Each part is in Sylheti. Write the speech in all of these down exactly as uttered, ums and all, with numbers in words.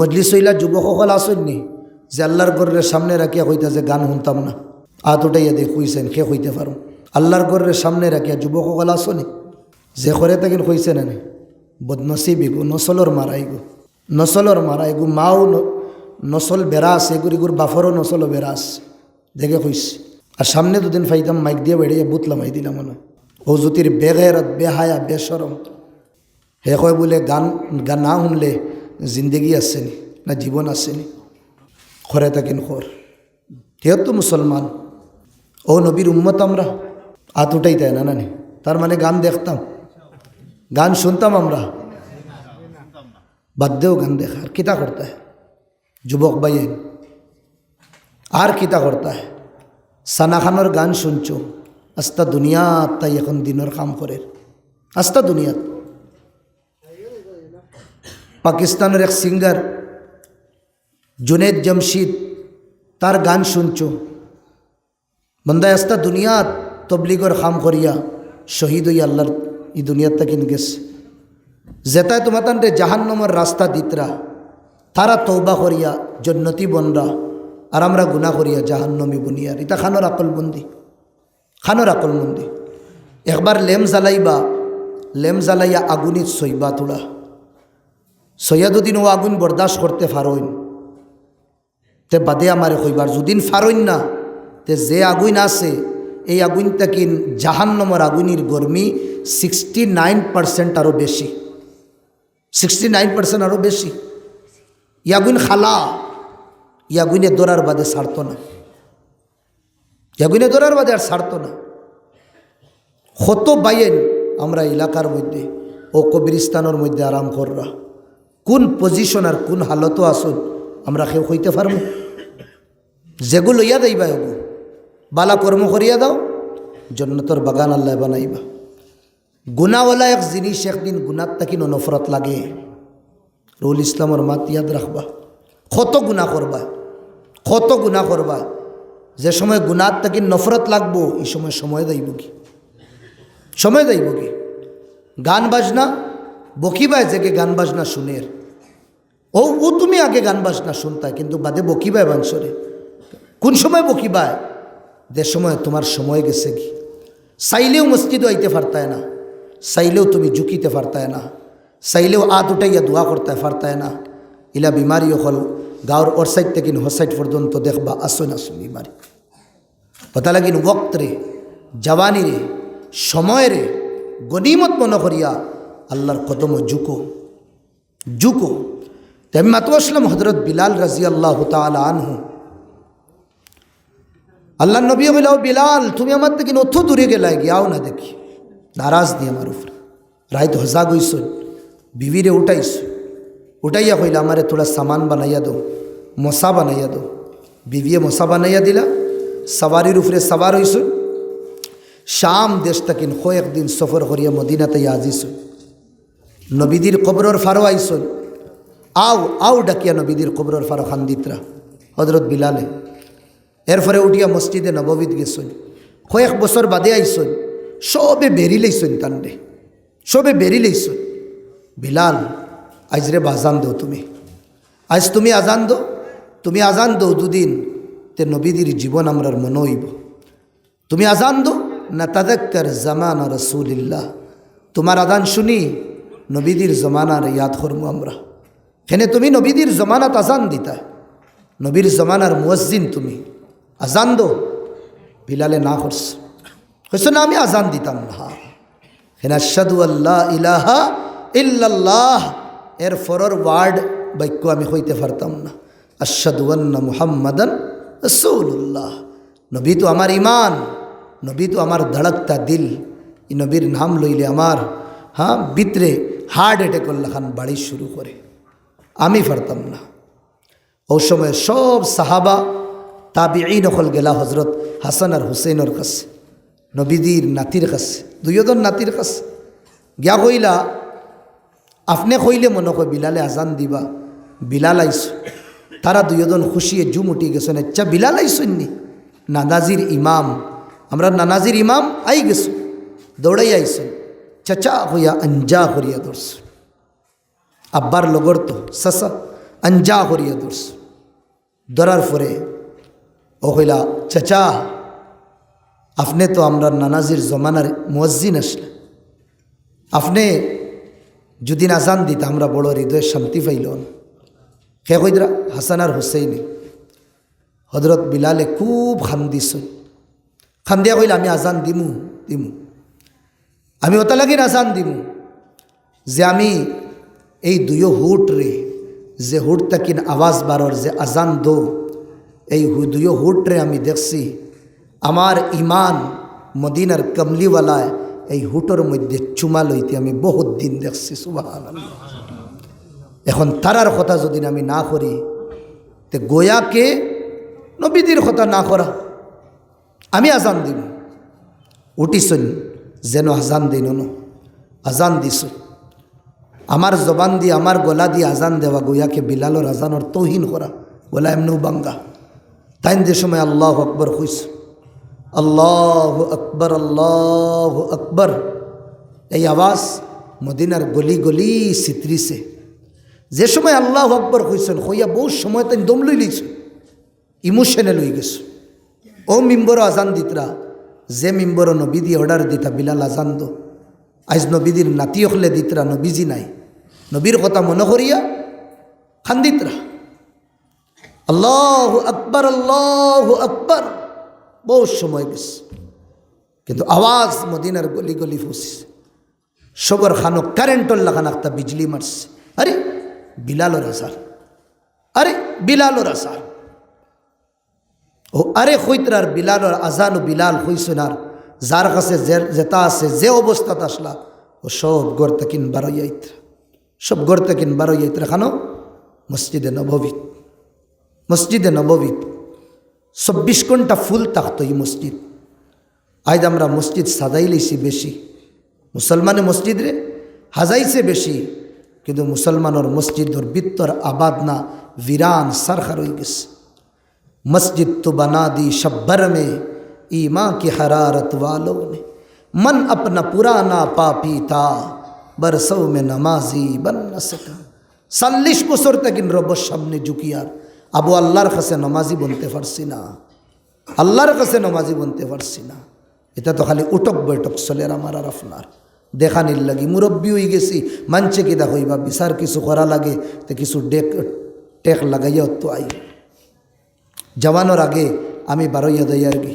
মজলিস অইলা যুবক অকল আছইন নি, যে আল্লার ঘররে সামনে রাখিয়া কইতা যে গান হুনতাম না? আত উঠাইয়া দেখ, কইছেন, কে কইতে পারো? আল্লার ঘররে সামনে রাখিয়া যুবক অকল আছো নি, যে করে তাকিন কইছে না নি? বদনসিব ইগু, নসলর মারা ইগু, নসলর মারা ইগু, মাও ন-, নসল বেরাস, এগুর, এগুর বাফরও নসল বেরাস। দেখে কইস। আর সামনে দুদিন পাইতাম, মাইক দিয়া বেড়াইয়া বুত লামাই দিলাম মনে। ও জুতির বেগেরত, বেহায়া, বেশরম। হে কয় বুলে গান, গান না হুনলে জিন্দেগি আছে নি, না জীবন আছে নি। করে তাকিন কর। হেও তো মুসলমান, ও নবীর উম্মত আমরা। আত উঠাইতায় না, না নি? তার মানে গান দেখতাম, গান শুনতাম আমরা। বাদ দেও গান দেখা, আর কিতা করতায়? যুবক ভাইয়ে, আর কিতা করতায়? সানা খানর গান শুনছো, আস্তা দুনিয়াত তাই এখন দিনর কাম করের, আস্তা দুনিয়াত। পাকিস্তানর এক সিঙ্গার জুনেদ জমশিদ, তার গান শুনছো। বন্দায় আস্তা দুনিয়াত তবলিগর কাম করিয়া শহীদ অইয়া আল্লার ই দুনিয়াত তাকিন গেছে। যেতায় তুমাতানরে জাহান্নামর রাস্তা দিতরা, তারা তওবা করিয়া জন্নতি বনরা, আর আমরা গুনা করিয়া জাহান্নামি বনিয়ার। ইতা খানর আকলমন্দি, খানর আকলমন্দি। একবার লেম জ্বালাইবা, লেম জ্বালাইয়া আগুনিত সইবা তুড়া। সইয়া দুদিন ও আগুন বরদাস্ত করতে পারইন, তে বাদে আমারে কইবার। যুদিন পারইন না, তে যে আগুন আছে, এই আগুন তাকিন জাহান্নামর আগুনির গরমি সিক্সটি নাইন পার্সেন্ট আরো বেশি, সিক্সটি নাইন পার্সেন্ট আরো বেশি। ই আগুন খালা, ই আগুনে ধরার বাদে ছাড়তো না। ই আগুনে ধরার বাদে আর ছাড়তো না। কত ভাইয়াইন আমরা এলাকার মধ্যে, ও কবরিস্তানর মধ্যে আরাম কররা, কুন পজিশন আর কুন হালতো আছইন, আমরা কেউ কইতে পারমু? যেগু লইয়া যাইবা, ওগু বালা কর্ম করিয়া যাও, জন্নতর বাগান আল্লায় বানাইবা। গুনাওয়ালা এক জিনিস, একদিন গুনার তাকিন নফরত লাগে। রুহুল ইসলামর মাত ইয়াদ রাখবা। কত গুনা করবা, কত গুনা করবা। যে সময় গুনার তাকিন নফরত লাগবো, ই সময় সময় যাইবোগি, সময় যাইবোগি। গান বাজনা, বকিবায় যেগে গান বাজনা শুনের। ও, ও তুমি আগে গান বাজনা শুনতায়, কিন্তু বাদে বকিবায় মানষরে। কুন সময় বকিবায়? যে সময় তুমার সময় গেছেগি। চাইলেও মসজিদো আইতে পারতায় না, চাইলেও তুমি ঝুঁকিতে পারতায় না, চাইলেও আত উঠাইয়া দোয়া করতায় পারতায় না। ইলা বিমারি অকল গাঁওর অর সাইড তাকিন হ সাইড পর্যন্ত দেখবা, আছইন আছইন বিমারি। কথা লাগিন ওয়াক্তরে, জওয়ানিরে, সময়রে গনিমত মনো করিয়া আল্লার কদমো ঝুঁকো। ঝুঁকো। তে আমি মাতো আছলাম হযরত বিলাল রাদিয়াল্লাহু তাআলা আনহু। আল্লার নবীয়ে কইলা, "ও বিলাল, তুমি আমার তাকিন অত দূরে গেলায়গি, আও না দেখি।" নারাজ নি আমার উপরে। রাইত হজাগ অইছইন, বিবিরে উঠাইছইন। উঠাইয়া কইলা, "আমারে থুড়া সামান বানাইয়া দেও, মশা বানাইয়া দেও।" বিবিয়ে মশা বানাইয়া দিলা, সাওয়ারির উপরে সাওয়ার অইছইন। শাম দেশ তাকিন কয়েকদিন সফর করিয়া মদিনাত আইয়া হাজির অইছইন। নবীজির কবরর ফারো আইছইন। আও, আও ডাকিয়া নবীজির কবরর ফারো কান্দিতরা হযরত বিলালে। এরপরে উঠিয়া মসজিদে নববীত গেছইন। কয়েক বছর বাদে আইছইন। সবে বেড়ি লইছইন তানরে। সবে বেড়ি লইছইন। বিলাল, আইজ রে বা আজান দেও তুমি। আইজ তুমি আজান দেও, তুমি আজান দেও দুদিন, তে নবীজির জীবন আমরার মনো অইবো। তুমি আজান দেও, নাতাযাক্কার জামানা রাসূলিল্লাহ। তুমার আজান শুনি নবীজির জমানারে ইয়াদ করমু আমরা। কেনে তুমি নবীজির জমানাত আজান দিতায়, নবীর জমানার মুয়াজ্জিন তুমি, আজান দেও। বিলালে না করছে, কইছে, "না, আমি আজান দিতাম না।" কেনে আশহাদু আল্লা ইলাহা ইল্লাল্লাহ, এর পরর ওয়ার্ড বাক্য আমি কইতে পারতাম না। আশহাদু আন্না মুহাম্মাদান রাসূলুল্লাহ। নবী তো আমার ইমান, নবী তো আমার ধড়কতা দিল। ই নবীর নাম লইলে আমার, হ্যাঁ, ভিতরে হার্ট অ্যাটাকর লাখান বাড়ি শুরু করে। আমি পারতাম না। ও সময় সব সাহাবা, তাবিঈন অকল গেলা হযরত হাসান আর হুসেনর কাছে, নবীজির নাতির কাছে, দুইওজন নাতির কাছে। গিয়া কইলা, "আপনে কইলে মনো কয় বিলালে আজান দিবা, বিলাল আইছইন।" তারা দুইওজন খুশিয়ে জুম উঠি গেছইন। "আচ্ছা, বিলাল আইছইন নি? নানাজির ইমাম, আমরার নানাজির ইমাম আই গেছইন, দৌড়াইয়া আইছইন।" চাচা কইয়া আঞ্জা করিয়া ধরছইন। আব্বার লগর তো, চাচা, আঞ্জা করিয়া ধরছে। ধরার পরে অউ কইলা, "চাচা, আপনে তো আমরার নানাজির জমানার মুয়াজ্জিন আছলা, আপনে যুদি আজান দিতা আমরা বড় হৃদয়ে শান্তি পাইলাম।" কে কইতরা? হাসান আর হুসাইনে। হজরত বিলালে খুব কান্দিছইন, কান্দিয়া কইলা, "আমি আজান দিমু, দিমু, আমি অতা লাগি আজান দিমু যে আমি এই দুইও হুটরে, যে হুট থাকিন আওয়াজ বারর, যে আজান দো, এই হু-, দুইও হুটরে আমি দেখছি, আমার ইমান মদিনার কমলিওয়ালায় এই হুটর মধ্যে চুমা লইতে আমি বহুত দিন দেখছি।" সুবহানাল্লাহ। এখন তারার কথা যুদি আমি না করি, তে গোয়া কে নবীজির কথা না করা, আমি আজান দিমু। উঠিছইন, যেন আজান দিন, অনো আজান দিছইন। আমার জবান দি, আমার গলা দি আজান দেওয়া গোয়া কে বিলালর আজানর তৌহিন করা, গলা এমনেউ ভাঙ্গা। তাইন যে সময় আল্লাহু আকবার কইছইন, আল্লাহু আকবার, আল্লাহু আকবার, এই আওয়াজ মদিনার গলি গলি ছিতরিছে। যে সময় আল্লাহু আকবার কইছইন, কইয়া বহুত সময় তাইন দম লইলিছইন, ইমোশনাল অইগেছইন। অউ মিম্বরো আজান দিতরা, যে মিম্বরো নবীজিয়ে অর্ডার দিতা, "বিলাল, আজান দো।" আইজ নবীজির নাতি অকলে দিতরা, নবীজি নাই। নবীর কথা মনো করিয়া কান্দিতরা, "আল্লাহু আকবার, আল্লাহু আকবার।" বহুত সময় গেছে, কিন্তু আওয়াজ মদিনার গলি গলি পৌঁছিছে। সবর কানো কারেন্টর লাখান একটা বিজলি মারছে। আরে, বিলালর আজান। আরে, বিলালর আজান। অউ আরে কইতরা আর বিলালর আজান অউ বিলাল কইছইন আর যার কাছে যে, যেতা আছে, যে অবস্থাত আছলা, অউ সব ঘর থাকিন বারইয়া আইতরা। সব ঘর থাকিন বারইয়া আইতরা। কানো? মসজিদে নববী। মসজিদে নববী। চব্বিশ ঘন্টা ফুল থাকতো ই মসজিদ। আইজ আমরা মসজিদ সাজাইলিছি বেশি, মুসলমানে মসজিদরে হাজাইছে বেশি, কিন্তু মুসলমানর মসজিদর ভিতর আবাদ না, বিরান সারখার অইগেছে। مسجد تو بنا دی شب بھر میں ایمان کی حرارت والوں نے، من اپنا پرانا پاپی تھا، برسوں میں نمازی بن نہ سکا۔ চল্লিশ বছর থাকিন রবর সামনে ঝুঁকিয়ার, আবু আল্লাহর কাছে নমাজি বনতে পারছি না, আল্লাহর কাছে নমাজি বনতে পারছি না। ইতা তো খালি উঠক বৈঠক চলের আমার আর আপনার, দেখানির লাগি। মুরব্বি অইগেছি, মানষে কিতা কইবা, বিচার কিছু করা লাগে, তে কিছু ডেক, টেক লাগাইয়া তো আই। জওয়ানর আগে আমি বারইয়া যাইয়ারগি।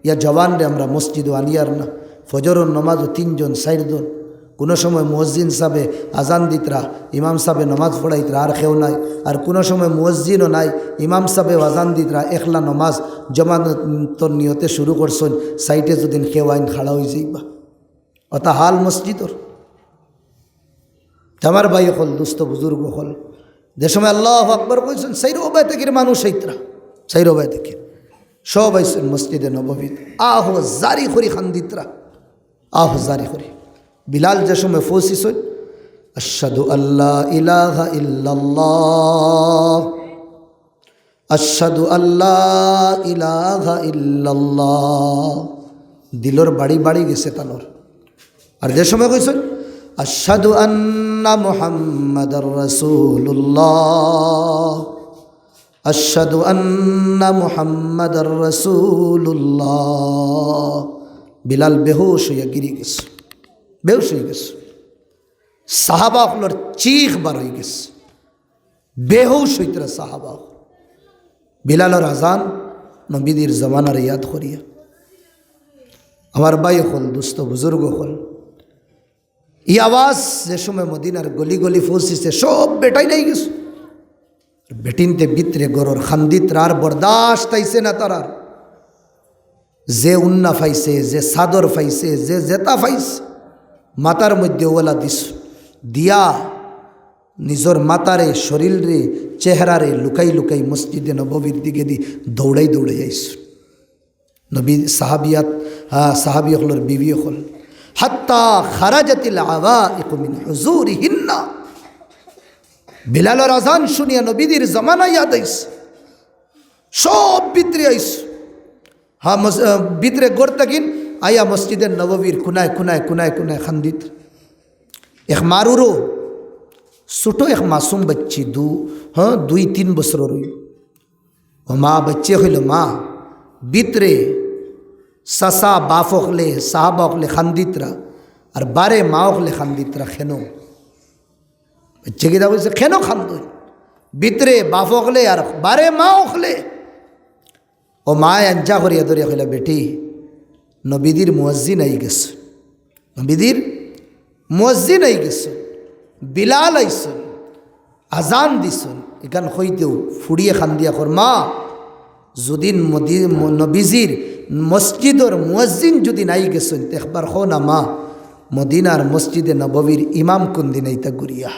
ইয়া জওয়ানরে আমরা মসজিদো আনিয়ার না। ফজরর নমাজো তিনজন, চাইরজন। কুনু সময় মুয়াজ্জিন সাবে আজান দিতরা, ইমাম সাবে নমাজ পড়াইতরা, আর কেউ নাই। আর কুনু সময় মুয়াজ্জিনও নাই, ইমাম সাবে আজান দিতরা, একলা নমাজ জমাতর নিয়তে শুরু করছইন, সাইডে যুদি কেউ আইন খাড়া অইযাইবা। অতা হাল মসজিদর। তে আমার ভাই অকল, দুস্ত বুজুর্গ অকল, যে সময় আল্লাহু আকবার কইছইন, চাইরোবায় থাকির মানুষ আইতরা, চাইরোবায় থাকির, সব আইছইন মসজিদে নববীত। আহো জারি করি কান্দিতরা, আহো জারি করি। বিলাল যে সময় পৌঁছিছইন, আশহাদু আল্লা ইলাহা ইল্লাল্লাহ, আশহাদু আল্লা ইলাহা ইল্লাল্লাহ। দিলর বাড়ি বাড়ি গেছে তানর। আর যে সময় কইছইন, আশহাদু আন্না মুহাম্মাদার রাসূলুল্লাহ, আশহাদু আন্না মুহাম্মাদার রাসূলুল্লাহ, বিলাল বেহুশ অইয়া গিরি গেছে, বেহুশ অইগেছে। সাহাবা অকলর চিখ বার অইগেছে। বেহুশ অইতরা সাহাবা অকল। বিলালর আজান, নবীজির জমানারে ইয়াদ করিয়া। আমার ভাই অকল, দুস্ত বুজুর্গ অকল, ই আওয়াজ যে সময় মদিনার গলি গলি পৌঁছিছে, সব বেটাইন আইগেছে। বেটিন্তে ভিতরে ঘরর কান্দিতরা, আর বরদাস্ত অইছে না তারার। যে উন্না পাইছে, যে চাদর পাইছে, যে যেতা পাইছে, মাথার মধ্যে অউলা দিছইন, দিয়া নিজর মাথারে, শরীলরে, চেহারারে লুকাই লুকাই মসজিদে নববীর দিকেদি দৌড়াই দৌড়াই আইছইন। নবী সাহাবিয়াত, আহ, সাহাবি অকলর বিবি অকল, হাত্তা খারাজাতিল আওয়াইকু মিন হুজুরিহিন্না। বিলালর আজান শুনিয়া নবীজির জমানা ইয়াদ আইছে, সব ভিতরে আইছে। হ্যাঁ, মস-, আহ, ভিতরে ঘর থাকিন আইয়া মসজিদে নববীর কুনায় কুনায় কুনায় কুনায় কান্দিত। এক মারুরও ছোট এক মাসুম বাচ্চি, দু-, হ্যাঁ, দুই তিন বছরর অই। ও মা বাচ্চি কইল, "মা, ভিতরে চাচা বাপ অকলে, সাহাবা অকলে কান্দিত্রা, আর বারে মা অকলে কান্দিত্রা, কেন?" বাচ্চি কিতা কইছে, "কেন কান্দইন? ভিতরে বাপ অকলে আর বারে মা অকলে।" ও মায় আঞ্জা করিয়া ধরিয়া কইলা, "বেটি, নবীজির মুয়াজ্জিন আই গেছইন, নবীজির মুয়াজ্জিন আই গেছইন, বিলাল আইছইন, আজান দিছইন।" ইখান কইতেউ ফুড়িয়ে কান্দিয়া কর, "মা, যুদিন মদি-, ম-, নবীজির মসজিদর মুয়াজ্জিন যুদিন আই গেছইন, তে একবার কও না মা, মদিনার মসজিদে নববীর ইমাম কুনদিন আইতা ঘুরিয়া?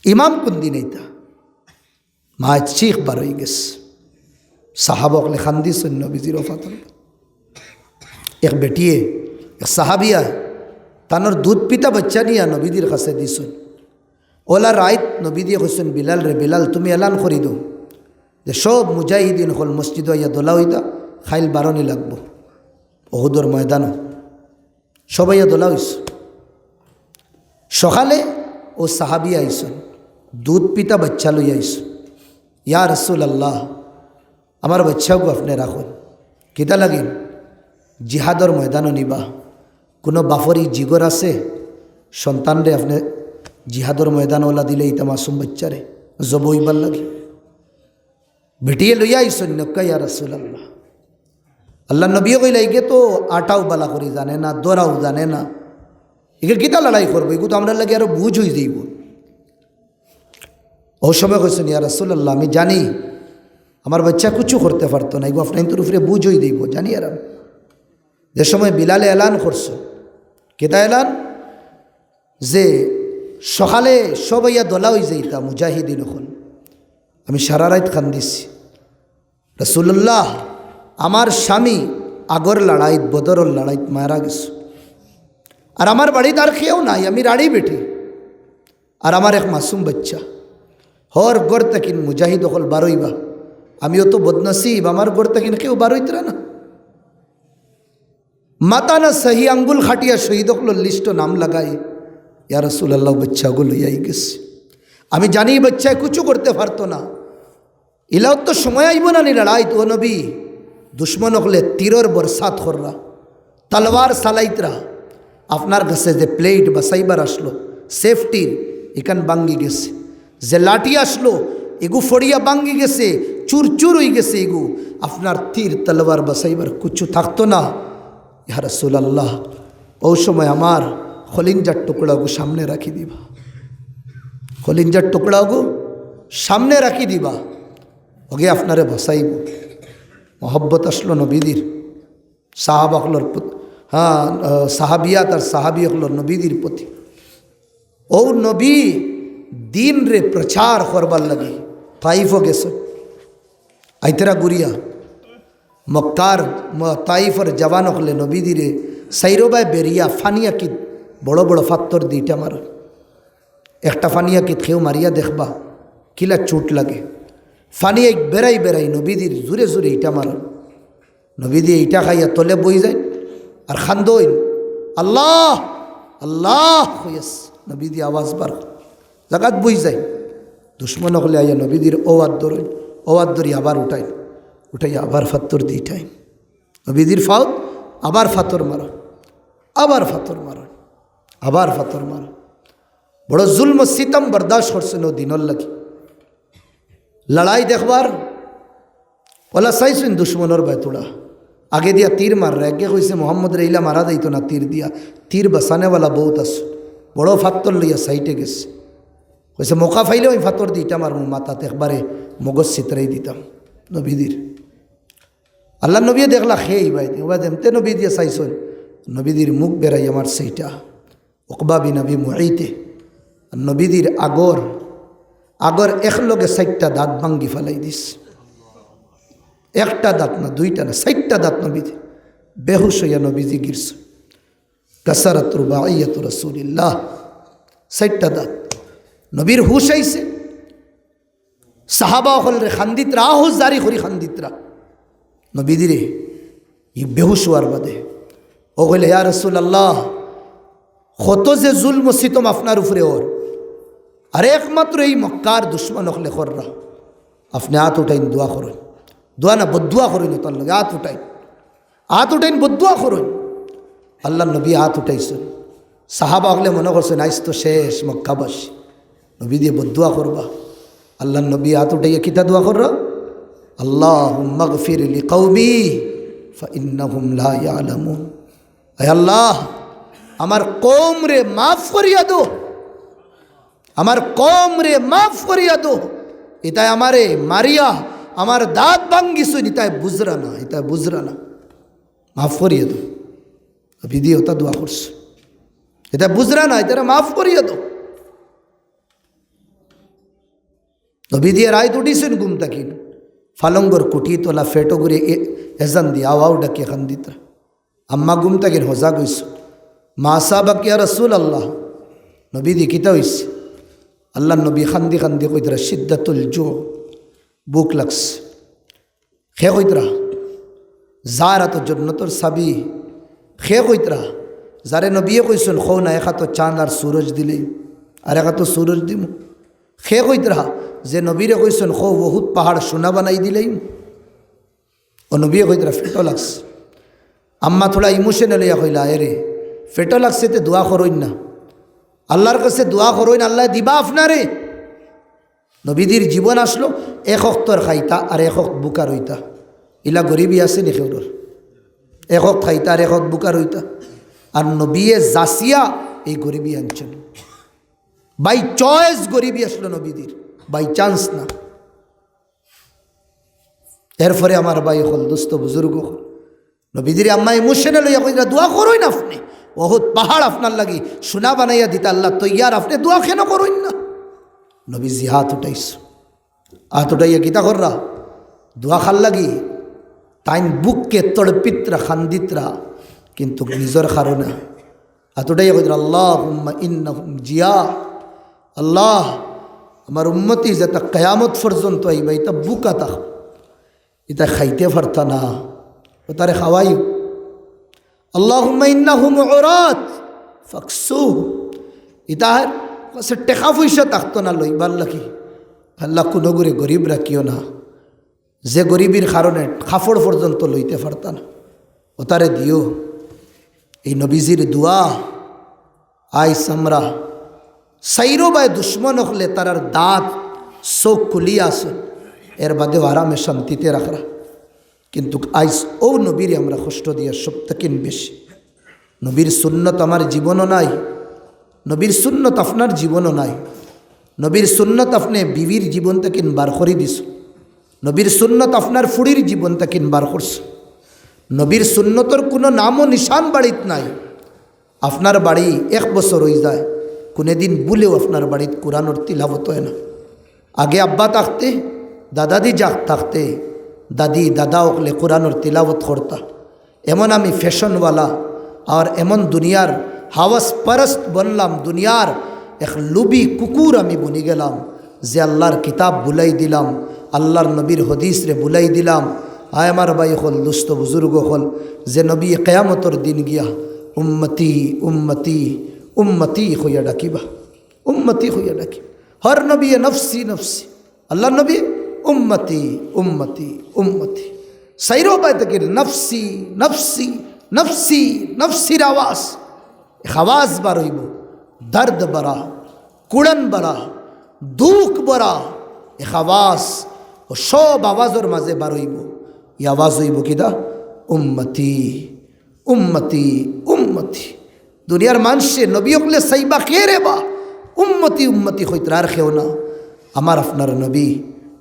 ইমাম কুনদিন আইতা?" মায় চিখ বার অই গেছে। সাহাবা অকলে কান্দিছইন নবীজির ওফাতর। এক বেটিয়ে, এক সাহাবিয়া, তানর দুধ পিতা বাচ্চা নিয়া নবীজির কাছে দিছইন। অলা রাইত নবীজিয়ে কইছইন, "বিলালরে, বিলাল, তুমি এলান করি দেও যে সব মুজাহিদিন অকল মসজিদো আইয়া দলা অইতা, কাইল বারনি লাগবো, উহুদর ময়দানো।" সব আইয়া দলা অইছে। সকালে অউ সাহাবি আইছইন, দুধ পিতা বাচ্চা লইয়া আইছইন। "ইয়া রাসূলুল্লাহ, আমার বাচ্চাগু আপনে রাখইন, কিতা লাগিন? জিহাদর ময়দানো নিবা। কুনু বাপর ই জিগর আছে, সন্তানরে আপনে জিহাদর ময়দানো অলা দিলে, ইতা মাসুম বাচ্চারে জবো অইবার লাগি।" বেটিয়ে লইয়া আইছইন নক্কা, "ইয়া রাসূলুল্লাহ।" আল্লার নবীয়ে কইলা, "ইগে তো আটাও বালা করি জানে না, দরাও জানে না, ইগে কিতা লড়াই করবো? ইগু তো আমরার লাগি আরো বুঝ অই যাইবো।" অউ সময় কইছইন, "ইয়া রাসূলুল্লাহ, আমি জানি আমার বাচ্চা কুছু করতে পারতো না, ইগু আপনাইনতর উপরে বুঝ অই যাইবো, জানি আর আমি।" যে সময় বিলালে এলান করছে, কিতা এলান? যে সকালে সব আইয়া দলা অই যাইতা মুজাহিদিন অকল। আমি সারা রাইত কান্দিছি, "রাসূলুল্লাহ, আমার স্বামী আগর লড়াইত, বদরর লড়াইত মারা গেছে, আর আমার বাড়িত আর কেউ নাই, আমি রাড়ি বেটি, আর আমার এক মাসুম বাচ্চা, হর ঘর থাকিন মুজাহিদ অকল বারইবা, আমিও তো বদনসিব, আমার ঘর থাকিন কেউ বারইতরা না।" মাতা না সহি আঙ্গুল খাটিয়া শহীদ অকলর লিস্টো নাম লাগাই, "ইয়া রাসূলুল্লাহ, বাচ্চাগু লইয়া আই গেছে। আমি জানি বাচ্চায় কুছু করতে পারতো না। ইলাও তো সময় আইবো না নি লড়াইত, ও নবী?" দুশমন অকলে তীরর বরসাত কররা, তলোয়ার চালাইতরা। আপনার গেছে যে প্লেট বাসাইবার আসলো, সেফটির, ইখান ভাঙ্গি গেছে। যে লাঠি আসলো, ইগু ফড়িয়া ভাঙ্গি গেছে, চুর চুর অই গেছে ইগু। আপনার তীর তলোয়ার বাসাইবার কুছু থাকতো না। ইয়া রাসূলুল্লাহ, অউ সময় আমার কলিঞ্জার টুকরাগু সামনে রাখি দিবা, কলিঞ্জার টুকরাগু সামনে রাখি দিবা, অগে আপনারে বাসাইবো। মহব্বত আসলো নবীজির সাহাবা অকলর প্রতি, হ্যাঁ, আহ, সাহাবিয়াত আর সাহাবি অকলর নবীজির প্রতি। অউ নবী দিনরে প্রচার করবার লাগি তাইফো গেছইন। আইতরা ঘুরিয়া মক্কার ম-, তাইফর জওয়ান অকলে নবীজিরে সাইরোবায় বেরিয়া ফানিয়া কিত বড় বড় ফাত্তর দি ইটা মারইন। একটা ফানিয়া কিত কেউ মারিয়া দেখবা, কিলা চুট লাগে। ফানিয়া বেড়াই বেড়াই নবীজির জুরে জুরে ইটা মারইন। নবীজি ইটা খাইয়া তলে বই যাইন আর কান্দইন, "আল্লাহ, আল্লাহ" কইয়া নবীজি আওয়াজ বার জাগাত বই যাইন। দুশমন অকলে আইয়া নবীজির অউ আত ধরইন, অউ আত ধরি আবার উঠাইন, উঠাইয়া আবার ফাত্তর দি ইটাইন। নবীজির ফাউত আবার ফাত্তর মারইন, আবার ফাত্তর মারইন, আবার ফাত্তর মারইন। বড় জুলম সিতম বরদাস্ত করছইন অউ দিনর লাগি। লড়াই দেখবার অলা চাইছইন দুশমনর বায় থুড়া। আগে দিয়া তীর মাররা, একে কইছে, "মোহাম্মদরে ইলা মারা যাইতো না তীর দিয়া, তীর বাসানেওয়ালা বউত আছে।" বড় ফাত্তর লইয়া সাইডে গেছে। কইছে, "মৌকা পাইলে অউ ফাত্তর দি ইটা মারমু মাথাত, একবারে মগজ ছিতরাই দিতাম নবীজির।" আল্লার নবীয়ে দেখলা, "হে ইবায় দি।" ওবায় যেমতে নবীজিয়ে চাইছইন, নবীজির মুখ বেড়াইয়া মারছে ইটা। উকবা বিন আবি মুআইতে, নবীজির আগর, আগর একলগে চাইরটা দাঁত ভাঙ্গি ফালাই দিছে। একটা দাঁত না, দুইটা না, চাইরটা দাঁত নবীজির। বেহুশ অইয়া নবীজি গিরছইন। কাসারাত রুবাইয়াতু রাসূলিল্লাহ, চাইরটা দাঁত। নবীর হুশ আইছে। সাহাবা অকলরে কান্দিতরা, আহু জারি করি কান্দিতরা। নবীজিরে ই বেহুশ অওয়ার বাদে অউ কইলা, "ইয়া রাসূলুল্লাহ, কত যে জুলম সিতম আপনার উপরে অর, আর একমাত্র এই মক্কার দুশমন অকলে কররা। আপনে আত উঠাইন, দোয়া করইন। দোয়া না, বদদোয়া করইন, অতার লগে আত উঠাইন। আত উঠাইন, বদদোয়া করইন। আল্লার নবী আত উঠাইছইন। সাহাবা অকলে মনো করছইন, আইজ তো শেষ মক্কাবাসী। নবীজিয়ে বদদোয়া করবা। আল্লার নবী আত উঠাইয়া কিতা দোয়া কররা? "আল্লাহুম্মাগফির লিকাওমি ফাইন্নাহুম লা ইয়ালামুন।" আয় আল্লাহ, আমার কওমরে মাফ করিয়া দেও, আমার কওমরে মাফ করিয়া দেও। ইতায় আমারে মারিয়া আমার দাঁত ভাঙ্গিছইন, ইতায় বুঝরা না, ইতায় বুঝরা না, মাফ করিয়া দেও। নবীজিয়ে অতা দোয়া করছইন, ইতায় বুঝরা না, ইতারে মাফ করিয়া দেও। নবীজিয়ে রাইত উঠিছইন ঘুম থাকি, ফালঙ্গর কুটি তলা ফেটো ঘুরে এ-, এজান দিয়া আওয়াও ডাকিয়া কান্দিতরা। আম্মা ঘুম থাকি হজাগ অইছইন। "মা আসাবাকা ইয়া রাসূলাল্লাহ?" নবীজি, কিতা অইছে? আল্লার নবী কান্দি কান্দি কইতরা, "শিদ্দাতুল জু', ভুক লাগছে।" কে কইতরা? যার আতো জন্নতর চাবি। কে কইতরা? যারে নবীয়ে কইছইন, "কও না, এক আতো চান আর সুরজ দিলে, আর এক আতো সুরজ দিমু।" কে কইতরা? যে নবীরে কইছইন, "কও, উহুদ পাহাড় সোনা বানাই দিলাইমু।" অউ নবীয়ে কইতরা, "ফেটো লাগছে।" আম্মা থুড়া emotional অইয়া কইলা, "এরে, ফেটো লাগছে তে দোয়া করইন না, আল্লার কাছে দোয়া করইন, আল্লায় দিবা আপনারে।" নবীজির জীবন আছলো এক অক্তর খাইতা আর এক অক্ত ভুকা রইতা। ইলা গরিবি আছে নি কেউরর? এক অক্ত খাইতা আর এক অক্ত ভুকা রইতা। আর নবীয়ে যাচিয়া এই গরিবি আনছইন। By choice গরিবি আছলো নবীজির, by chance না। এরপরে আমার ভাই অকল, দোস্ত বুজুর্গ অকল, নবীজির আম্মা emotional অইয়া কইরা, "দোয়া করইন আপনে, উহুদ পাহাড় আপনার লাগি সোনা বানাইয়া দিতা আল্লাহ তৈয়ার, আপনে দোয়া কেনে করইন না?" নবীজি আত উঠাইছইন, আত উঠাইয়া কিতা কররা? দোয়া কার লাগি? তাইন বুকে তড়পিতরা, কান্দিতরা, কিন্তু নিজর কারণে। আত উঠাইয়া কইতরা, "আল্লাহুম্মা ইন্নাহুম জিয়া', আল্লাহ, আমার উম্মতি যেতা কিয়ামত পর্যন্ত আইবা, ইতা ভুকা থাকবা, ইতা খাইতে পারতা না, অতারে খাওয়াইও। আল্লাহুম্মা ইন্নাহুম উরাত ফাকসুহুম, ইতার কাছে টেকা পয়সা থাকতো না লইবার লাগি, আল্লাহ, কুনুগুরে গরিব রাখিও না।" যে গরিবির কারণে কাপড় পর্যন্ত লইতে পারতা না, অতারে দিও। এই নবীজির দোয়া, আইজ আমরা চাইরো বায় দুশমন অকলে তারার দাঁত চউখ খুলিয়া আছে, এর বাদেও আরামে শান্তিতে রাখরা। কিন্তু আইজ অউ নবীরে আমরা কষ্ট দিয়া সব থাকি বেশি। নবীর সুন্নত আমার জীবনও নাই, নবীর সুন্নত আপনার জীবনও নাই, নবীর সুন্নত আপনে বিবির জীবন থাকি বার করি দিছইন, নবীর সুন্নত আপনার ফুড়ির জীবন থাকি বার করছইন, নবীর সুন্নতর কুনু নামও নিশান বাড়িত নাই। আপনার বাড়ি এক বছর অইযায়, কুনুদিন ভুলেও আপনার বাড়িত কুরআনর তিলাওত অয় না। আগে আব্বা থাকতে, দাদাদি যা থাকতে, দাদি দাদা অকলে কুরআনর তিলাওত করতা। এমন আমি ফ্যাশনওয়ালা আর এমন দুনিয়ার হাওয়াস পরস্ত বনলাম, দুনিয়ার এক লুবি কুকুর আমি বনি গেলাম, যে আল্লার কিতাব ভুলাই দিলাম, আল্লার নবীর হাদিসরে ভুলাই দিলাম। আয় আমার ভাই অকল, দোস্ত বুজুর্গ অকল, যে নবী কিয়ামতর দিন গিয়া উম্মতি, উম্মতি, উম্মতি কইয়া ডাকিবা, উম্মতি কইয়া ডাকিবা। হর নবীয়ে নফসি, নফসি, আল্লার নবী উম্মতি, উম্মতি, উম্মতি। চাইরো বায় থাকি নফসি, নফসি, নফসি, নফসির আওয়াজ, এক আওয়াজ বার অইবো, দর্দ ভরা, কুড়ন ভরা, দুখ ভরা এক আওয়াজ, অউ সব আওয়াজর মাঝে বার অইবো। ই আওয়াজ অইবো কিতা? উম্মতি, উম্মতি, উম্মতি। দুনিয়ার মানষে নবী অকলে চাইবা, "কে রে বা?" উম্মতি, উম্মতি কইতরা, আর কেউ না, আমার আপনার নবী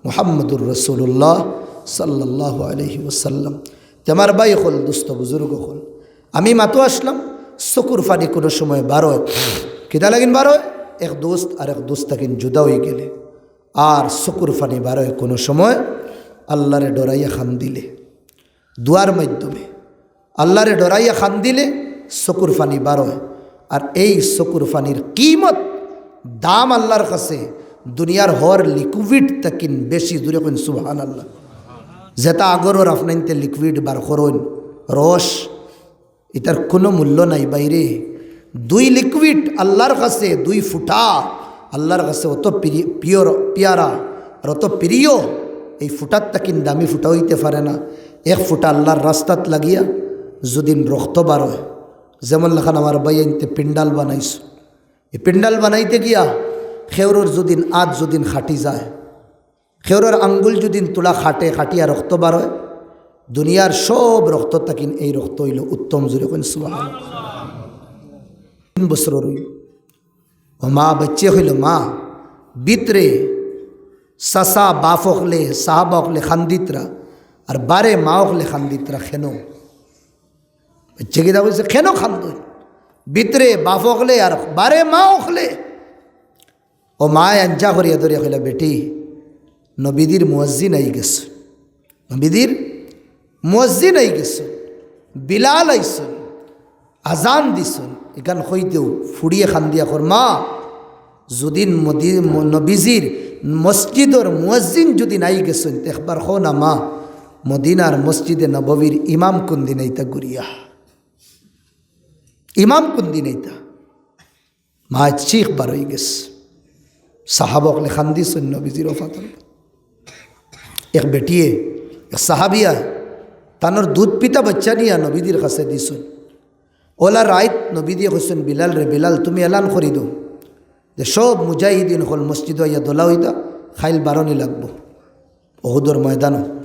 মুহাম্মদুর রাসূলুল্লাহ সাল্লাল্লাহু আলাইহি ওয়াসাল্লাম। তে আমার ভাই অকল, দোস্ত বুজুর্গ অকল, আমি মাতো আছলাম, চকুর পানি কুনু সময় বার অয়। কিতা লাগিন বার অয়? এক দোস্ত আরেক দোস্ত থাকি জুদা অইগেলে। আর চকুর পানি বার অয় কুনু সময় আল্লারে ডরাইয়া কান্দিলে, দোয়ার মাধ্যমে আল্লারে ডরাইয়া কান্দিলে চকুর পানি বার অয়। আর এই চকুর পানির কিমত, দাম আল্লার কাছে দুনিয়ার হর liquid থাকি বেশি। জুরে কইন সুবহানাল্লাহ। যেতা আগরর আপনাইন্তে liquid বার করইন, রস, ইতার কুনু মূল্য নাই ভাইরে। দুই liquid আল্লার কাছে, দুই ফুটা আল্লাহর কাছে অত প্রি-, প্রিয়, পিয়ারা আর অত প্রিয়, এই ফুটার তাকিন দামি ফুটা অইতে পারে না। এক ফুটা আল্লাহর রাস্তাত লাগিয়া যদিন রক্ত বার অয়, যেমন লাখান আমার ভাইয়াইন্তে পিন্ডাল বানাইছইন, এই পিন্ডাল বানাইতে গিয়া কেউরর যদিন আত যদিন কাটি যায়, কেউরর আঙ্গুল যদিন তুলা কাটে, কাটিয়া রক্ত বার অয়, দুনিয়ার সব রক্ত তাকিন এই রক্ত অইলো উত্তম। জোরে কইন সুবহানাল্লাহ। তিন বছরর অইলো। ও মা বাইচ্চায় কইলো, "মা, ভিতরে চাচা বাপ অকলে, সাহাবা অকলে কান্দিত্রা, আর বারে মা অকলে কান্দিত্রা, কেনো?" বাইচ্চায় কিতা কইছে, "কেনো কান্দইন? ভিতরে বাপ অকলে আর বারে মা অকলে।" ও মায় আঞ্জা করিয়া ধরিয়া কইলা, "বেটি, নবীজির মুয়াজ্জিন আইগেছইন, নবীজির মুয়াজ্জিন আইগেছইন, বিলাল আইছইন, আজান দিছইন।" ইখান কইতেউ ফুড়িয়ে কান্দিয়া কর, "মা, যদিন মদি-, ম-, নবীজির মসজিদর মুয়াজ্জিন যদিন আইগেছইন, তে একবার কও না মা, মদিনার মসজিদে নববীর ইমাম কুনদিন আইতা ঘুরিয়া? ইমাম কুনদিন আইতা?" মায় চিখ বার অইগেছে। সাহাবা অকলে কান্দিছইন নবীজির ওফাতর। এক বেটিয়ে, এক সাহাবিয়ায়, তানর দুধ পিতা বাইচ্চা নিয়া নবীজির কাছে দিছইন। অলা রাইত নবীজিয়ে কইছইন, "বিলাল রে বিলাল, তুমি এলান করি দেও যে সব মুজাহিদিন অকল মসজিদো আইয়া দলা অইতা, কাইল বারনি লাগবো উহুদর ময়দানো।"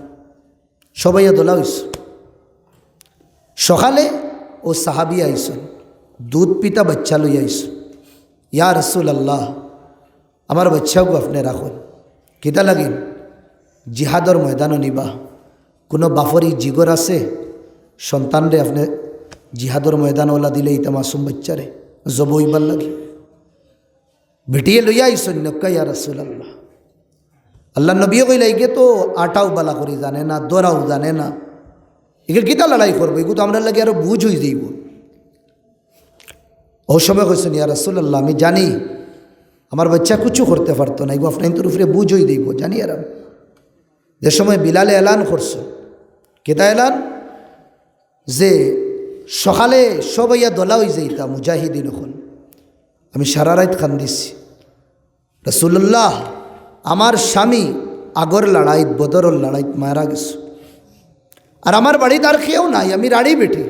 সব আইয়া দলা অইছে। সকালে অউ সাহাবি আইছইন, দুধ পিতা বাইচ্চা লইয়া আইছইন। "ইয়া রাসূলুল্লাহ, আমার বাইচ্চাগু আপনে রাখইন।" "কিতা লাগিন?" "জিহাদর ময়দানো নিবা। কুনু বাপর ই জিগর আছে, সন্তানরে আপনে জিহাদর ময়দানো অলা দিলে, ইতা মাসুম বাইচ্চারে জবো অইবার লাগি?" বেটিয়ে লইয়া আইছইন নক্কা, "ইয়া রাসূলুল্লাহ।" আল্লাহর নবীয়ে কইলা, "ইগে তো আটাও বালা করি জানে না, দরাও জানে না, ইগে কিতা লড়াই করবো? ইগু তো আমরার লাগি আরো বুঝ অইযাইবো।" অউ সময় কইছইন, "ইয়া রাসূলুল্লাহ, আমি জানি আমার বাইচ্চা কুছু করতে পারতো না, ইগু আপনাইনতর উপরে বুঝ অইযাইবো, জানি আর আমি।" যে সময় বিলালে এলান করছে, কিতা এলান? যে সকালে সব আইয়া দলা অইযাইতা মুজাহিদিন অকল। আমি সারা রাইত কান্দিছি, "রাসূলুল্লাহ, আমার স্বামী আগর লড়াইত, বদরর লড়াইত মারা গেছে। আর আমার বাড়িত আর কেউ নাই, আমি রাড়ি বেটি।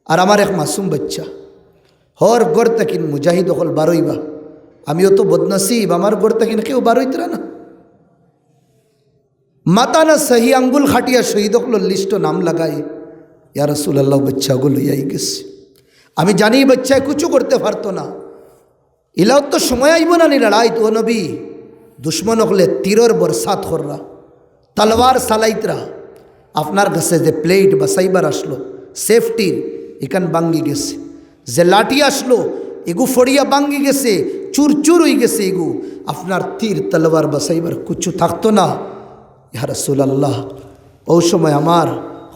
আর আমার এক মাসুম বাইচ্চা। হর ঘর তাকিন মুজাহিদ অকল বারইবা। আমি অত বদনসিব, আমার ঘর তাকিন কেউ বারইতরা না।" মাতা না সহি আঙ্গুল কাটিয়া শহীদ অকলর লিস্টো নাম লাগাই, "ইয়া রাসূলুল্লাহ, বাইচ্চাগু লইয়া আইগেছে। আমি জানি বাইচ্চায় কুছু করতে পারতো না। ইলাও তো সময় আইবো না নি লড়াইত, ও নবী?" দুশমন অকলে তীরর বরসাত কররা, তলোয়ার চালাইতরা। আপনার গেছে যে প্লেট বাচাইবার আছলো, সেফটির, ইখান ভাঙ্গি গেছে। যে লাঠি আছলো, ইগু ফড়িয়া ভাঙ্গি গেছে, চুরচুর অইগেছে ইগু। আপনার তীর তলোয়ার বাচাইবার কুছু থাকতো না। ইয়া রাসূলুল্লাহ, অউ সময় আমার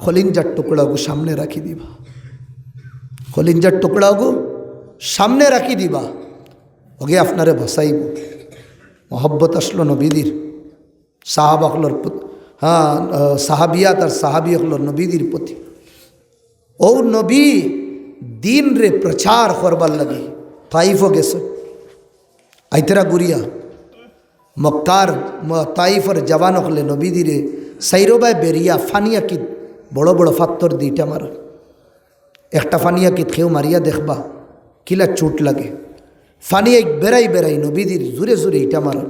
কলিঞ্জার টুকরাগু সামনে রাখি দিবা, কলিঞ্জার টুকরাগু সামনে রাখি দিবা, অগে আপনারে বাচাইবো। মহব্বত আছলো নবীজির সাহাবা অকলর প্রতি, হ্যাঁ, আহ, সাহাবিয়াত আর সাহাবি অকলর নবীজির প্রতি। অউ নবী দিনরে প্রচার করবার লাগি তাইফো গেছে। আইতরা ঘুরিয়া মক্কার, ম-, তাইফর জওয়ান অকলে নবীজিরে চাইরোবায় বেরিয়া ফানিয়া কিত বড় বড় ফাত্তর দি ইটা মারইন। একটা ফানিয়া কিত কেউ মারিয়া দেখবা, কিলা চুট লাগে। ফানিয়া বেড়াই বেড়াই নবীজির জুরে জুরে ইটা মারইন।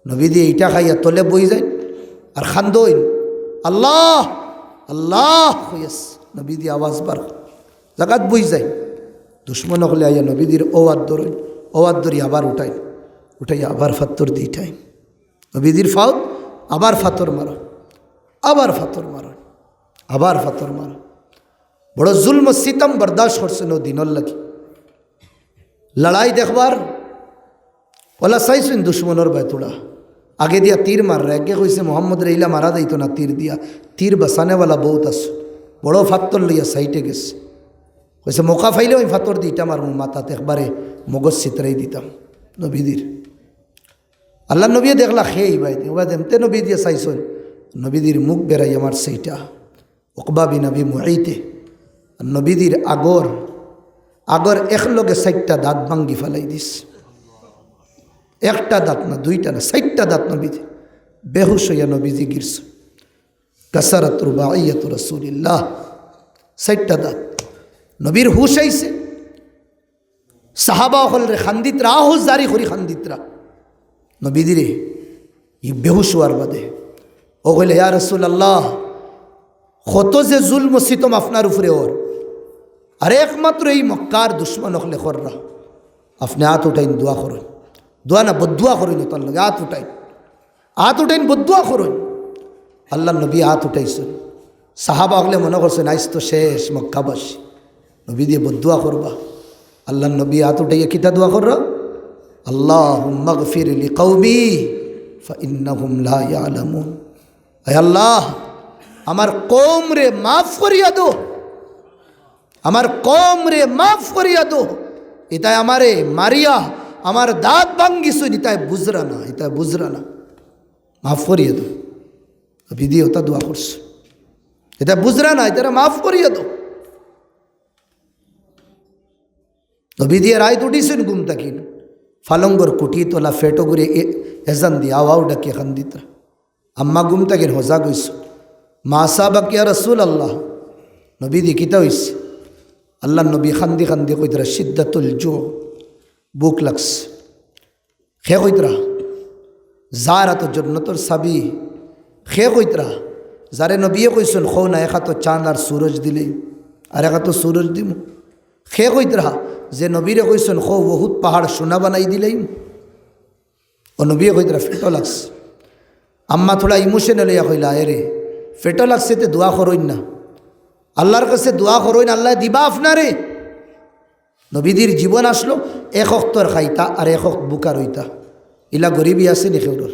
নবীজি ইটা খাইয়া তলে বই যাইন আর কান্দইন, "আল্লাহ, আল্লাহ" কইয়া নবীজি আওয়াজ বার, জাগাত বই যাইন। দুশমন অকলে আইয়া নবীজির অউ আত ধরইন, অউ আত ধরি আবার উঠাইন, উঠাইয়া আবার ফাত্তর দি ইটাইন। নবীজির ফাওত আবার ফাত্তর মারইন, আবার ফাত্তর মারইন, আবার ফাত্তর মারইন। বড় জুলম সিতম বরদাস্ত করছইন অউ দিনর লাগি। লড়াই দেখবার অলা চাইছইন দুশমনর বায় থুড়া। আগে দিয়া তীর মাররা, একে কইছে, "মোহাম্মদরে ইলা মারা যাইতো না তীর দিয়া, তীর বাচানেওয়ালা বউত আছে।" বড় ফাত্তর লইয়া সাইডে গেছে। কইছে, "মৌকা পাইলে অউ ফাত্তর দি ইটা মারমু মাথাত, একবারে মগজ ছিতরাই দিতাম নবীজির।" আল্লাহর নবীয়ে দেখলা, "কে ইবায়?" ইবায় যেমতে নবীজিয়ে চাইছইন, নবীজির মুখ বেড়াইয়া মারছে ইটা। উকবা বিন আবি মুআইতে নবীজির আগর, আগর একলগে চাইরটা দাঁত ভাঙ্গি ফালাই দিছে। একটা দাঁত না, দুইটা না, চাইরটা দাঁত নবীজি। বেহুশ অইয়া নবীজি গিরছইন। কাসারাত রুবাইয়াতু রাসূলিল্লাহ। চাইরটা দাঁত। নবীর হুশ আইছে। সাহাবা অকলরে কান্দিতরা, আহু জারি করি কান্দিতরা। নবীজিরে ই বেহুশ অওয়ার বাদে অউ কইলা, "ইয়া রাসূলুল্লাহ, কত যে জুলম ও সিতম আপনার উপরে অর, আর একমাত্র ই মক্কার দুশমন অকলে কররা। আপনে আত উঠাইন দোয়া করইন।" দোয়া না, বদদোয়া করইন, অতার লগে আত উঠাইন। আত উঠাইন, বদদোয়া করইন। আল্লার নবী আত উঠাইছইন। সাহাবা অকলে মনে করছইন, "আইজ তো শেষ মক্কাবাসী।" নবীজিয়ে বদদোয়া করবা। আল্লার নবী আত উঠাইয়া কিতা দোয়া কররা? "আল্লাহুম্মাগফির লিকাওমি ফাইন্নাহুম লা ইয়ালামুন।" আয় আল্লাহ, আমার কওমরে মাফ করিয়া দেও, আমার কওমরে মাফ করিয়া দেও। ইতায় আমারে মারিয়া আমার দাঁত ভাঙ্গিছইন, ইতায় বুঝরা না, ইতায় বুঝরা না, মাফ করিয়া দেও। নবীজিয়ে অতা দোয়া করছইন, ইতায় বুঝরা না, ইতারে মাফ করিয়া দেও। নবীজিয়ে রাইত উঠিছইন ঘুম থাকিন, ফালঙ্গর কুটি তলা ফেটো ঘুরে এ-, এজান দিয়া আওয়াও ডাকিয়া কান্দিতরা। আম্মা ঘুম থাকিন হজাগ অইছইন। "মা আসাবাকা ইয়া রাসূলুল্লাহ?" নবীজি, কিতা অইছে? আল্লার নবী কান্দি কান্দি কইতরা, "শিদ্দাতুল জু', ভুক লাগছে।" কে কইতরা? যার আতো জন্নতর চাবি। কে কইতরা? যারে নবীয়ে কইছইন, "কও না, এক আতো চান আর সুরজ দিলে, আর এক আতো সুরজ দিমু।" কে কইতরা? যে নবীরে কইছইন, "কও, উহুদ পাহাড় সোনা বানাই দিলাইমু।" অউ নবীয়ে কইতরা, "ফেটো লাগছে।" আম্মা থুড়া emotional অইয়া কইলা, "এরে, ফেটো লাগছে তে দোয়া করইন না, আল্লার কাছে দোয়া করইন, আল্লায় দিবা আপনারে।" নবীজির জীবন আছলো এক অক্তর খাইতা আর এক অক্ত ভুকা রইতা। ইলা গরিবি আছে নি কেউরর?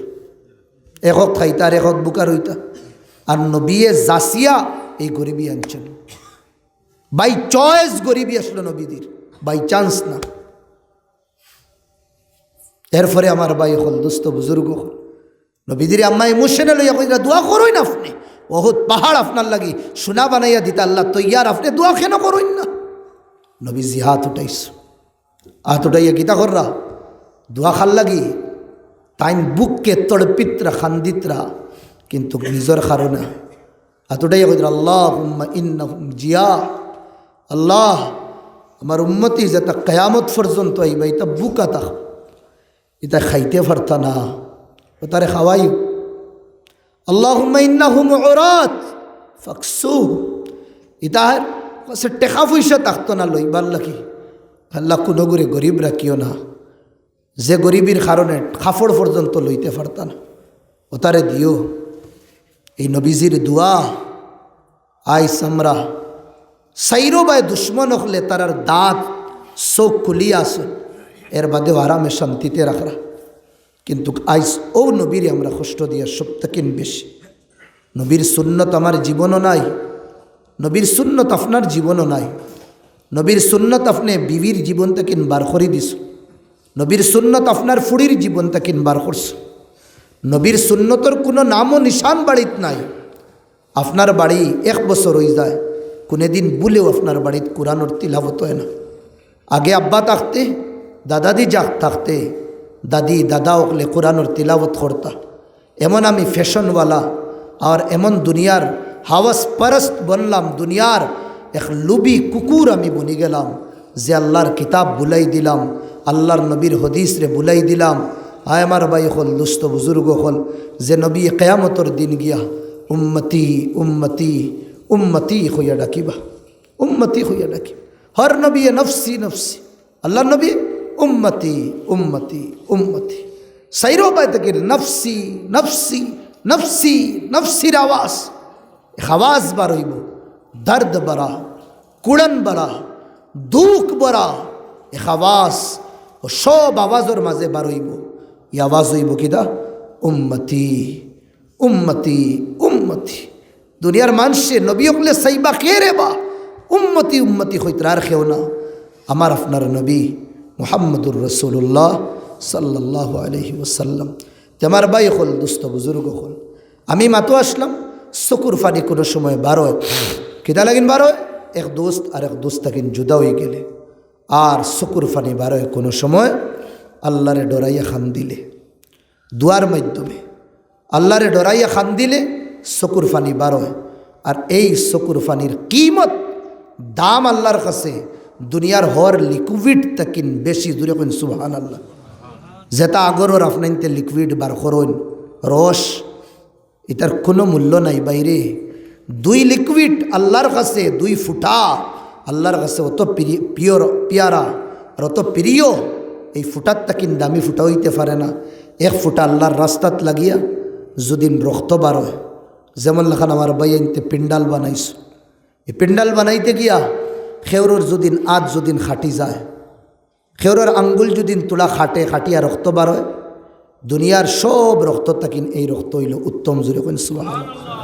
এক অক্ত খাইতা আর এক অক্ত ভুকা রইতা। আর নবীয়ে যাচিয়া এই গরিবি আনছইন। By choice গরিবি আছলো নবীজির, by chance না। এরপরে আমার ভাই অকল, দোস্ত বুজুর্গ অকল, নবীজিরে আম্মা emotional অইয়া কইরা, "দোয়া করইন আপনে, উহুদ পাহাড় আপনার লাগি সোনা বানাইয়া দিতা আল্লাহ তৈয়ার, আপনে দোয়া কেনে করইন না?" নবীজি আত উঠাইছইন, আত উঠাইয়া কিতা কররা? দোয়া কার লাগি? তাইন বুকে তড়পিতরা, কান্দিতরা, কিন্তু নিজর কারণে আত উঠাইয়া কইতরা, "আল্লাহুম্মা ইন্নাহুম জিয়া।" আল্লাহ, আমার উম্মতি যেতা কিয়ামত পর্যন্ত আইবা, ইতা ভুকা থাকবা, ইতা খাইতে পারতা না, অতারে খাওয়াইও। "আল্লাহুম্মা ইন্নাহুম উরাত ফাকসুহুম।" ইতার কাছে টেকা পয়সা থাকতো না লইবার লাগি, আল্লাহ, কুনুগুরে গরিব রাখিও না। যে গরিবির কারণে কাপড় পর্যন্ত লইতে পারতা না, অতারে দিও। এই নবীজির দোয়া। আইজ আমরা চাইরোবায় দুশমন অকলে তারার দাঁত চউখ খুলিয়া আছে, এর বাদেও আরামে শান্তিতে রাখরা। কিন্তু আইজ অউ নবীরে আমরা কষ্ট দিয়া সব থাকি বেশি। নবীর সুন্নত আমার জীবনও নাই, নবীর সুন্নত আপনার জীবনও নাই। নবীর সুন্নত আপনে বিবির জীবন থাকি বার করি দিছইন, নবীর সুন্নত আপনার ফুড়ির জীবন থাকি বার করছইন। নবীর সুন্নতর কুনু নামও নিশান বাড়িত নাই। আপনার বাড়ি এক বছর অইযায়, কুনুদিন ভুলেও আপনার বাড়িত কুরআনর তিলাওত অয় না। আগে আব্বা থাকতে, দাদাদি যাক থাকতে, দাদি দাদা অকলে কুরআনর তিলাওত করতা। এমন আমি ফ্যাশনওয়ালা আর এমন দুনিয়ার হাওয়াস পরস্ত বনলাম, দুনিয়ার এক লুবি কুকুর আমি বনি গেলাম, যে আল্লার কিতাব ভুলাই দিলাম, আল্লার নবীর হাদিসরে ভুলাই দিলাম। আয় আমার ভাই অকল, দোস্ত বুজুর্গ অকল, যে নবীয়ে কিয়ামতর দিন গিয়া উম্মতি, উম্মতি, উম্মতি কইয়া ডাকিবা, উম্মতি কইয়া ডাকিবা। হর নবীয়ে নফসি, নফসি, আল্লার নবী উম্মতি, উম্মতি, উম্মতি। চাইরোবায় থাকি নফসি, নফসি, নফসি, নফসির আওয়াজ। এক আওয়াজ বার অইবো, দর্দ ভরা, কুড়ন ভরা, দুখ ভরা, এক আওয়াজ। অউ সব আওয়াজর মাঝে বার অইবো, ই আওয়াজ অইবো কিতা? উম্মতি, উম্মতি, উম্মতি। দুনিয়ার মানষে নবী অকলে চাইবা, "কে রে বা?" "উম্মতি, উম্মতি" কইতরা, আর কেউ না, আমার আপনার নবী মুহাম্মদুর রাসূলুল্লাহ সাল্লাল্লাহু আলাইহি ওয়াসাল্লাম। তে আমার ভাই অকল, দোস্ত বুজুর্গ অকল, আমি মাতো আছলাম, চকুর পানি কুনু সময় বার অয়। কিতা লাগিন বার অয়? এক দোস্ত আর এক দোস্ত থাকিন জুদা অইগেলে। আর চকুর পানি বার অয় কুনু সময় আল্লারে ডরাইয়া কান্দিলে, দোয়ার মাধ্যমে আল্লারে ডরাইয়া কান্দিলে চকুর পানি বারয়। আর এই চকুর পানির কিমত, দাম আল্লার কাছে দুনিয়ার হর লিকুইড তাকিন বেশি। জুরে কইন সুবহানাল্লাহ। যেটা আগরর আপনাইনতে লিকুইড বার করইন, রস, ইতার কুনু মূল্য নাই ভাইরে। দুই লিকুইড আল্লার কাছে, দুই ফুটা আল্লার কাছে অত পিরি-, পিওর, পিয়ারা আর অত প্রিয়, এই ফুটার তাকিন দামি ফুটা অইতে পারে না। এক ফুটা আল্লার রাস্তাত লাগিয়া যুদিন রক্ত বারয়, যেমন লাখান আমার ভাইয়াইন্তে পিন্ডাল বানাইছো, এই পিন্ডাল বানাইতে গিয়া কেউরর যুদিন আত যুদিন কাটি যায়, কেউরর আঙ্গুল যুদিন তুলা কাটে, কাটিয়া রক্ত বারয়, দুনিয়ার সব রক্ত তাকিন এই রক্ত অইলো উত্তম। জুরে কইন সুবহানাল্লাহ।